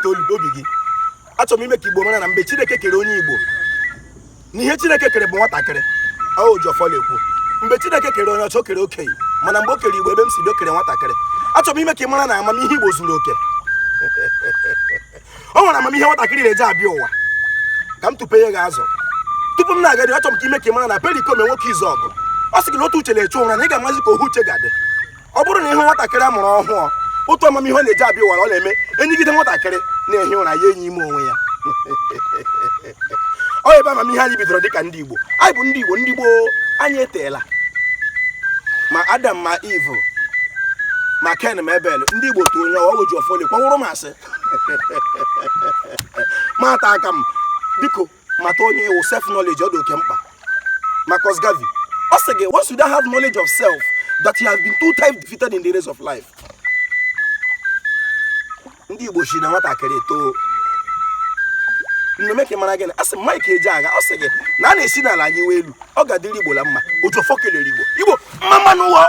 Wetuo obi gị. Achọrọ m ime ka Igbo mara na mgbe Chineke kere onye Igbo, na ihe Chineke kere bụ nwatakịrị. Ọ Ojiọfọ na-ekwu. Mgbe Chineke kere onye ọcha, o kere okenye, mana mgbe o kere Igbo, ebe m si bịa, o kere nwatakịrị. Achọrọ m ime ka ị mara na amamihe Igbo zuru oke. O nwere amamihe nwatakịrị na-eji abịa ụwa. Ka m tụpenye gị azụ tupu m na-aga. Achọrọ m ka ime ka ị mara na Pericoma nwoke izu ọgụ, ọ sị gị na otu uche na-eche ụra, na ị ga-amazi ka ohu uche ga-adị. Ọ bụrụ na ịhụ nwatakịrị a mụrụ ọhụụ, otu amamihe ọ na-eji abịa ụwa, ọ na-eme enyigide nwatakịrị na-ehi ụra, ya enyi ime onwe ya. Ọ ebe amamihe anyị bidoro dịka ndị Igbo. Anyị bụ ndị Igbo, ndị gboo anyị eteela. Ma Adam, ma Eve, ma Ken, ma Ebel, ndị Igbo too onye ọ Ojiọfọ kwawụrụ m asị ma ata aka m. Biko, mata onye ị wụ. Self knowledge, ọ dị oke mkpa. Marcus Garvey, ọ sị gị, once you don't have knowledge of self, that you have been two times defeated in the race of life. Ndị Igbo si na nwatakịrị too nneme ka ị mara gịnị. A sị m Mike Ejeagha, ọ sị gị na a na-esi n'ala anyị wee elu. Ọ ga-adịrị Igbo la mma. Ojiọfọ kelere Igbo. Igbo mma mma n'ụwa.